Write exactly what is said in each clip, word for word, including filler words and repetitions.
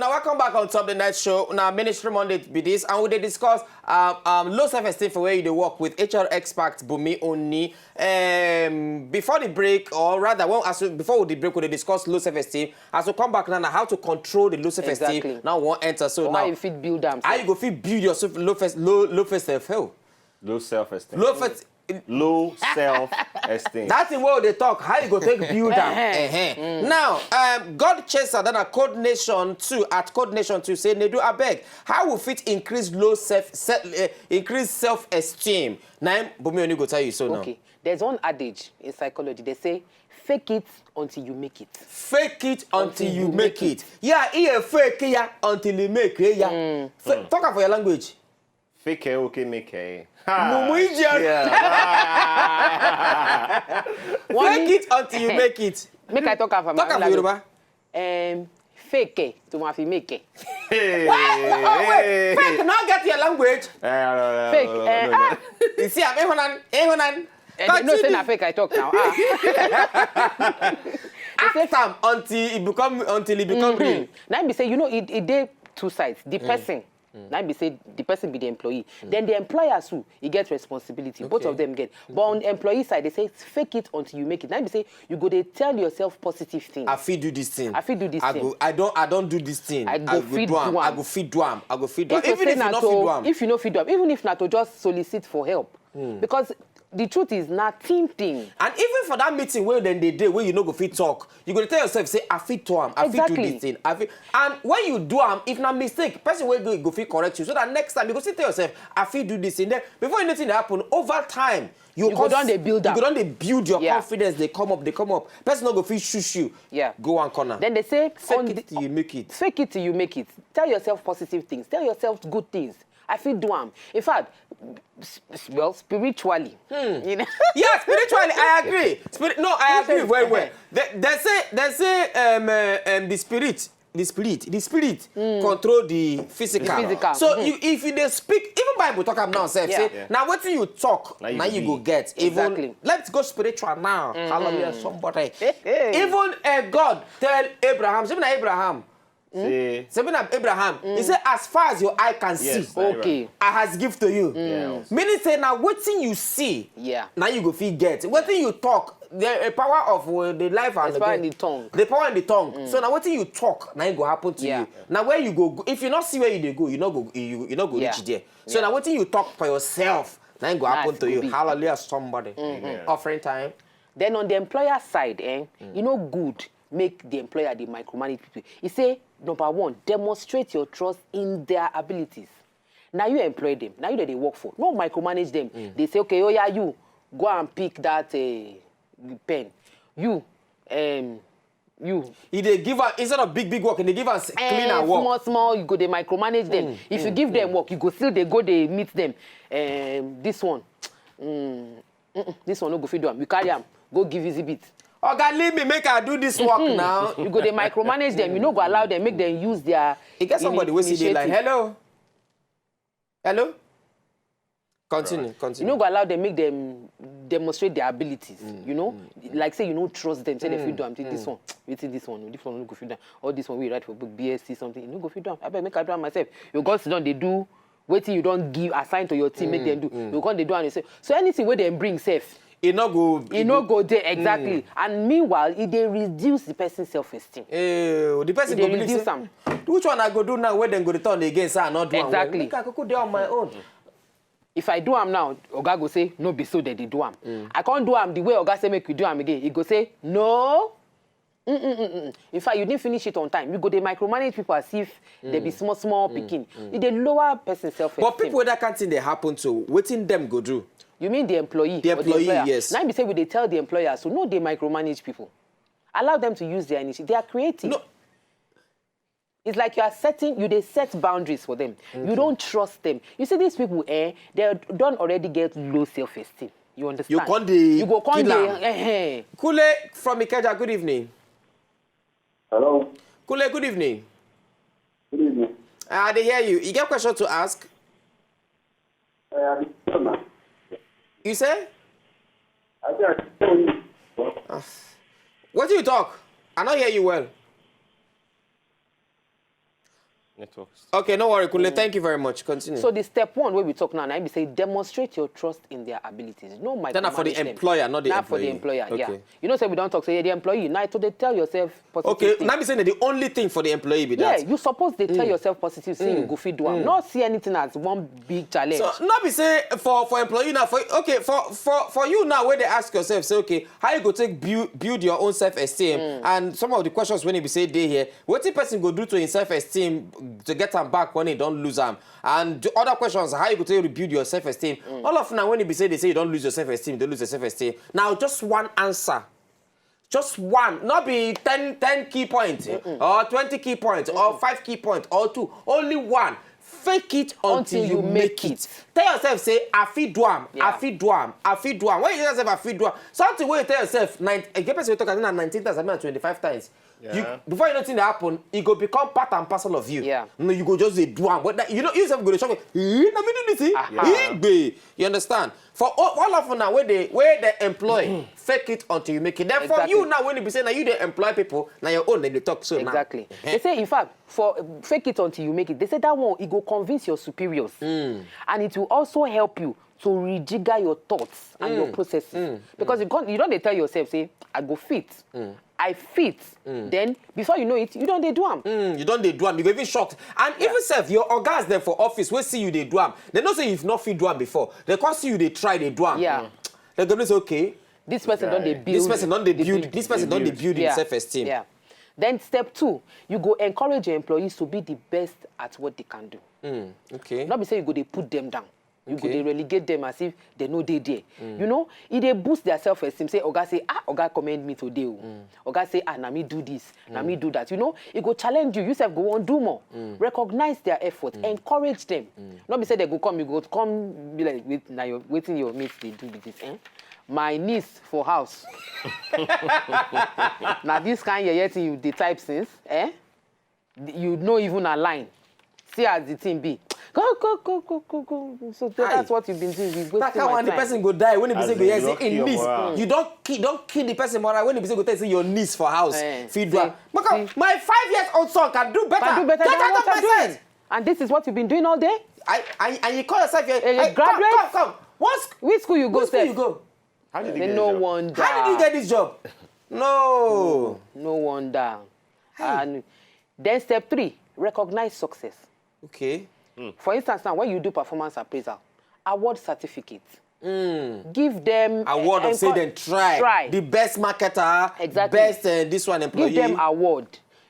Welcome back on Top the Night Show. Now, Ministry Monday be this, and we dey discuss um, um, low self-esteem for where you dey work with H R expert Bumi Oni. Um, before the break, or rather, well, as we, before the break, we dey discuss low self-esteem. As we come back now, now how to control the low self-esteem. Exactly. Now we wan enter. So Or now, how you fit build am, how sef. You go fit build your self, low first, low, low first self. Hell. Low self-esteem. Low first. Low self-esteem. That thing wey we dey talk, how you go take build am? Uh-huh. Now, um, God Chaser, then a Code Nation two, at Code Nation two, say, Nedu, abeg, how we fit increase low self, se- uh, increase self-esteem? Na im Bumi Oni go tell you so now. Okay, there's one adage in psychology. They say, "Fake it until you make it." Fake it until you make it. Yeah, e a fake ya until you make it. Yeah. Fa- Talk am for your language. Fake it, okay, make it. Ha. Mumu idiot. Yeah. Fake it until you make it. Make I talk am for my Talk am for language. Yoruba. Um, fake it to ma fi make it. Hey. Why? Oh, wait. Fake no get your language. Eh, no, no, Fake, no, no, eh, no, no. Ah. You see, I'm Ehonan, Ehonan. Eh, they know say na fake I talk now. Ah. Act am until it become, until it become real. Now be say, you know, it, it dey two sides. The person, now be say the person be the employee. Then the employer too, he get responsibility. Both of them get. But on the employee side, they say, "Fake it until you make it." Now be say you go dey tell yourself positive things. I fit do this thing. I fit do this I thing. Go, I don't, I don't do this thing. I go fit do am. I go fit do am. I go fit do am. Even if you no fit do am. If you no fit do am, even if na to just solicit for help. Because the truth is na team thing. And even for that meeting where then they dey, where you no go fit talk, you go tell yourself, say, "I fit do am, I fit do this thing, I fit." And when you do am, if na mistake, person wey go, go fit correct you, so that next time you go still tell yourself, "I fit do this thing." Then before anything happen, over time, you go don dey build am. You go don dey build your confidence. They come up, they come up. Person no go fit shush you. Yeah. Go one corner. Then they say, fake it till you make it. Fake it till you make it. Tell yourself positive things. Tell yourself good things. I fit do am. In fact, s- s- well, spiritually. You know? Yeah, spiritually, I agree. Spirit, no, I agree very well. They, they say, they say, um, uh, um, the spirit, the spirit, the spirit control the physical. The physical. So you, if you dey speak, even Bible talk am now, sef, say, "Now wetin you talk, now you go get." Even, exactly. Let's go spiritual now. Hallelujah, somebody. Even uh, God tell Abraham, say na Abraham. Say, say na Abraham. He say, "As far as your eye can see, okay, I has give to you." Meaning say na wetin you see, yeah, now you go fit get. Wetin you talk, the uh, power of uh, the life and the tongue. The power in the tongue. So na wetin you talk, now it go happen to you. Now where you go, if you not see where you dey go, you no go, you, you no go reach there. So na wetin you talk for yourself, now it go happen to you. Hallelujah, somebody. Offering time. Then on the employer side, eh, e no good make the employer dey micromanage people. He say, number one, demonstrate your trust in their abilities. Now you employ them. Now you dey work for. No micromanage them. They say, "Okay, oh yeah, you go and pick that uh, pen. You, um, you." He dey give am, instead of big, big work, he dey give am s- clean and work. Small, small, you go dey micromanage them. If you give them work, you go still dey go dey meet them. Um, this one, mm, mm-mm, this one no go fit do am. You carry am, go give easy bit. "Oga, leave me, make I do this work now." You go dey micromanage them. You no go allow them, make them use their. E get somebody wey see dey like, initiative. Hello? Hello? Continue, continue. You no go allow them, make them demonstrate their abilities, you know? Like say you no trust them, say they fit do am, say, "This one, wetin this one, this one no go fit do am. All this one wey you write for book, B S C something, you no go fit do am. Abeg, make I do am myself." You go sit down, dey do wetin you don give, assign to your team, make them do. You come dey do am yourself. So anything wey dem bring sef, e no go, e no go dey exactly. And meanwhile, e dey reduce the person's self-esteem. Eh, the person go believe say, "Which one I go do now wey dem go return again, say I no do am well? Exactly. Make I kuku dey on my own." If I do am now, oga go say, "No be so dem dey do am." I can't do am the way oga say make we do am again. He go say, "No." Mm-mm-mm-mm. In fact, you didn't finish it on time. You go dey micromanage people as if they be small, small pikin. E dey lower person self-esteem. But people wey that kind thing dey happen to, wetin dem go do? You mean the employee? The employee, yes. Now be say we dey tell the employers, so no dey micromanage people. Allow them to use their initiative. They are creative. No. It's like you are setting, you dey set boundaries for them. You don't trust them. You see these people, eh? They don already get low self-esteem. You understand? You can't dey, you go can't kill dey, am. Eh, eh. Kule from Ikeja, good evening. Hello. Kule, good evening. Good evening. I dey hear you. You get question to ask? Uh, I dey hear you. You say? I say I dey hear you. Ah. What do you talk? I no hear you well. Networks. Okay, no worry, Kunle. Thank you very much. Continue. So the step one wey we talk now, na im be say demonstrate your trust in their abilities. No micromanage Then na for the them. employer, not the Na for the employee. Employer, yeah. Okay. You know say we don talk say, yeah, the employee, na to dey tell yourself positive Okay, things. Now be saying that the only thing for the employee be Yeah, that. You suppose dey tell yourself positive say you go fit do am. Not see anything as one big challenge. So not be say for for employee now for okay for for for you now where they ask yourself say okay how you go take build build your own self esteem and some of the questions when you be say dey here wetin person go do to him self esteem to get am back when he don lose am and the other questions how you go take rebuild your self esteem all of now when you be say they say you don lose your self esteem you don lose your self esteem now just one answer just one not be ten ten key points or twenty key points or five key points or two only one fake it until, Until you you make make it tell yourself say I fit do am I Yeah. fit do am I fit do am when you tell yourself I fit do am something wey you tell yourself nine e get person wey talk am na nineteen times I mean twenty-five times you Yeah. before you know thing dey happen e go become part and parcel of you Yeah. no you go just dey do am but that, you know you sef go dey shock you eh na me do this eh Aha. igbe you understand for all all of una wey dey wey dey employ fake it until you make it then for Exactly. you now when you be say na you dey employ people na your own dem dey talk so now Exactly. They say, in fact, for uh, fake it until you make it. They say that one it go convince your superiors, and it will also help you to rejigger your thoughts and your processes because you can't, you don't dey tell yourself say I go fit, I fit. Then before you know it, you don't dey do am. Mm, you don dey do am you go even shocked and even sef your ogas dem for office wey see you dey do am dem know say you no fit do am before dem come see you dey try dey do am Yeah. dem go know say okay This person don dey build. this person don dey the build build. this person don dey build Yeah. himself esteem. Yeah. Then step two, you go encourage your employees to be the best at what they can do. Mm, okay. Not be say you go dey put them down. You go Okay. dey relegate them as if they no dey there. You know, e dey boost their self-esteem. Say, Oga say, ah, Oga commend me today. Oh. Oga say, ah, na me do this, na me do that. You know, e go challenge you. You sef go wan do more. Recognize their effort, encourage them. Not be say they go come, you go come be like, wait, now your waiting your mates they do with this. Eh? My niece for house. Now this kind of thing you dey type since, eh? You no even align. See as the thing be. Go, go, go, go, go, go. So that's what you've been doing. You've that wasted kind my one the time. person go die when e be As say go in, hear you say don't kill in your miss morale. you don kill don kill the person morale when e be say go tell you say your niece for house Eh, fit do see, am maka my five years old son can do better Can do better get than out what of my you're doing. sight And this is what you've been doing all day. I I and you call yourself here Eh, you hey, come graduate? come come what school Which school you go which school sef? you go How did he They get no a job? wonder. how did you get this job no No wonder. And then step three, recognize success. okay For instance, now when you do performance appraisal, award certificate. Give them award of say encour- dem try Try. the best marketer Exactly. best uh, this one employee Give them award.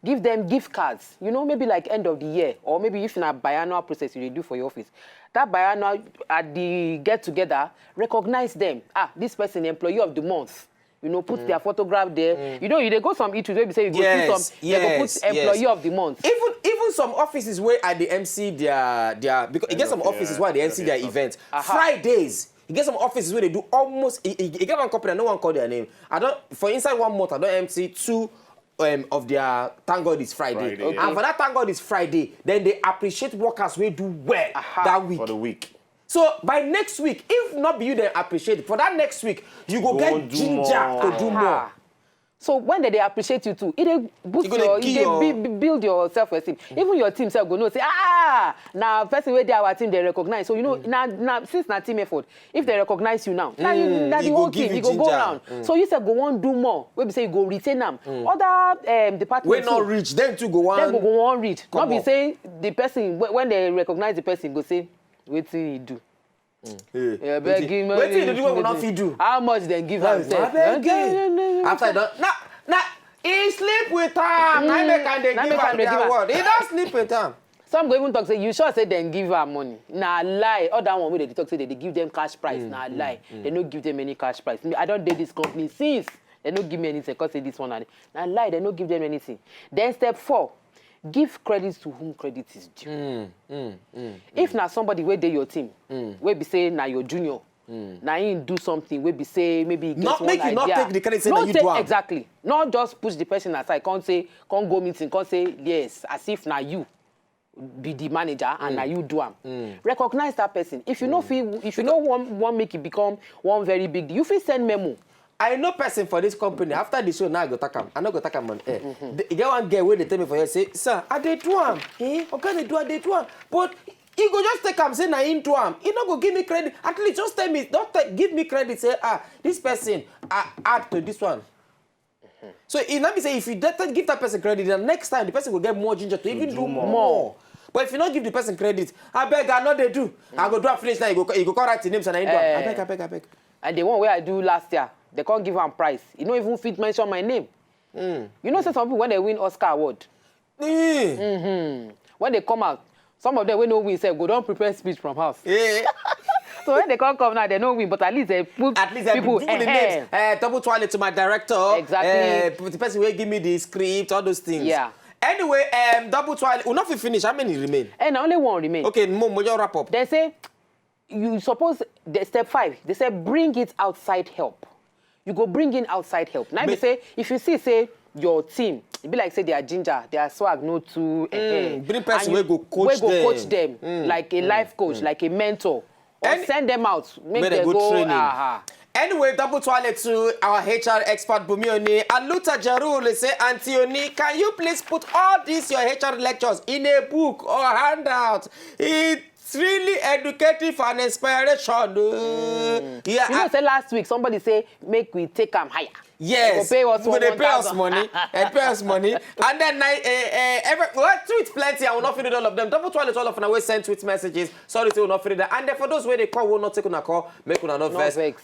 Give them gift cards. You know, maybe like end of the year, or maybe if na biannual process you dey do for your office, that biannual at the get together, recognize them. Ah, this person employee of the month. You know, put their photograph there. You know, you dey go some eaters wey be say you go Yes, see some, they go yes, put employee yes. of the month. even even some offices wey I dey M C their their because e get some of offices year, wey I dey M C end their of year events Aha. Fridays e get some offices wey dey do almost e e e get one company I no wan call their name I don for inside one month I don M C two um, of their thank God it's Friday, Friday. and for that thank God it's Friday then they appreciate workers wey do well Aha. that week For the week. so by next week if not be you dem appreciate for that next week you go Go get do ginger more. to do more. Ah. So when they, they appreciate you too, it dey boost You go dey your, give it dey your- bu- bu- build your self-esteem. Even your team self go know say, ah, now person wey dey our team they recognize. So you know, now, now since na team effort, if they recognize you now, now you, Mm, now e the go whole give team you you go go ginger. round. So you self go wan do more. Wey be say you go retain am. Other um, departments Wey not too, reach, then too go then one. go go wan read. Come Not be up. Say the person whe- when they recognize the person go say, wetin he do. Hey, Yeah, beg him, wetin you dey do wey we no fit do. How much dem give am sef? Abeg, eh. After you don na na he sleep with am na him make am dey Na give make am am dey the give am. Award he don sleep with am. Some go even talk say you sure say dem give am money. Na lie. All that one wey dey talk say dem dey give them cash prize. Na lie. Dem no give them any cash prize. Me, I don dey this company since. Dem no give me anything. Come say this one na na lie. Dem no give them anything. Then step four, give credit to whom credit is due. If na somebody wey dey your team, wey be say na your junior, na him do something wey be say maybe he get Not one make you idea. Not take the credit say na you take- do am. Exactly. Not just push the person aside, come say, come go meeting, come say yes, as if na you be the manager and na you do am. Recognize that person. If you no fit, if you no wan wan make it become one very big deal, you fit send memo. I know person for this company. After the show, now I go talk am. I no go talk am on air. The- E get one girl wey dey tell me for here say, "Sir, I dey do am. Eh? Oga dey do, I dey do am." But e go just take am say na him do am. E no go give me credit. At least just tell me, don't tell, give me credit. Say, "Ah, this person, I add to this one." So e no be say if you dey give that person credit, the next time the person go get more ginger to even do more. But if you no give the person credit, "Abeg, I no dey do. I go do am finish now." You go, you go come write the names and I do am. Abeg, abeg, abeg. And the one wey I do last year, they come give am prize. You no even fit mention my name. You know say some people, when they win Oscar award, when they come out, some of them wey no win sef go don prepare speech from house. So when they come come now, they no win, but at least they put At least I people put the names. Uh, double twale to my director. Exactly. Uh, the person wey give me the script, all those things. Yeah. Anyway, um, double twale. We not fit finish. How many remain? And only one remain. Okay, mo mo just wrap up. They say you suppose the step five. They say bring it outside help. You go bring in outside help. Now be say if you see say your team, e be like say their ginger, their swag no too. Eh, bring person wey go coach wey go them. Coach them like a life coach, like a mentor, or Any- send them out, make Make they them go go. Training. Aha. Anyway, double twale to our H R expert Bumi Oni. Aluta Jarul say, "Auntie Oni, can you please put all these your H R lectures in a book or handout? It's really educative and inspiration." Oh. Yeah. You know, say last week somebody say make we take am higher. Yes. They go pay us Go one dey pay us one thousand. Money. They pay us money. And then I, uh, uh, every, well, tweet plenty. I will not finish all of them. Double twale to all of them. We send tweet messages. Sorry, say we not finish that. And then for those where they call, we will not take on a call. Make una no No vex. Vex.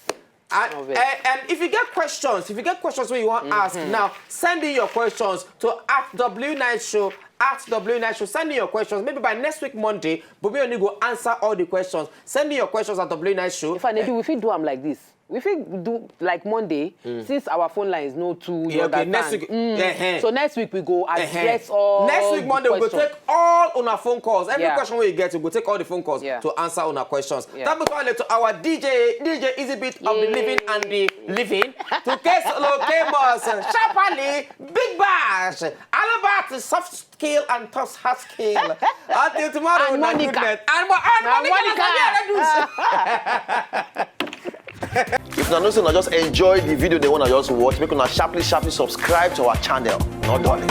And, No vex. and, and if you get questions, if you get questions where you want ask now, send in your questions to at W Night Show, at W Night Show. Send in your questions. Maybe by next week Monday, Bumi Oni go answer all the questions. Send in your questions at W Night Show. If I do, we fit do am like this. We fit do like Monday, since our phone lines no too. You Yeah, okay, understand? next week. Eh-heh. So next week we go address Eh-heh. all. Next week The Monday we go questions. Take all on our phone calls. Every Yeah. Question we get, we go take all the phone calls Yeah. To answer on our questions. Yeah. Thank you to our D J, D J Easy Beat of the Yay. Living and the Living. To Case Locamus, Sharply, Big Bash, Albert, Soft Skill and Tough Hard Skill. Until tomorrow, And na Monica. Goodness. And, Mo- and Na Monica, Monica. Monica. If una know say una just enjoy the video, they wanna just watch, make una sharply, sharply subscribe to our channel. No darling.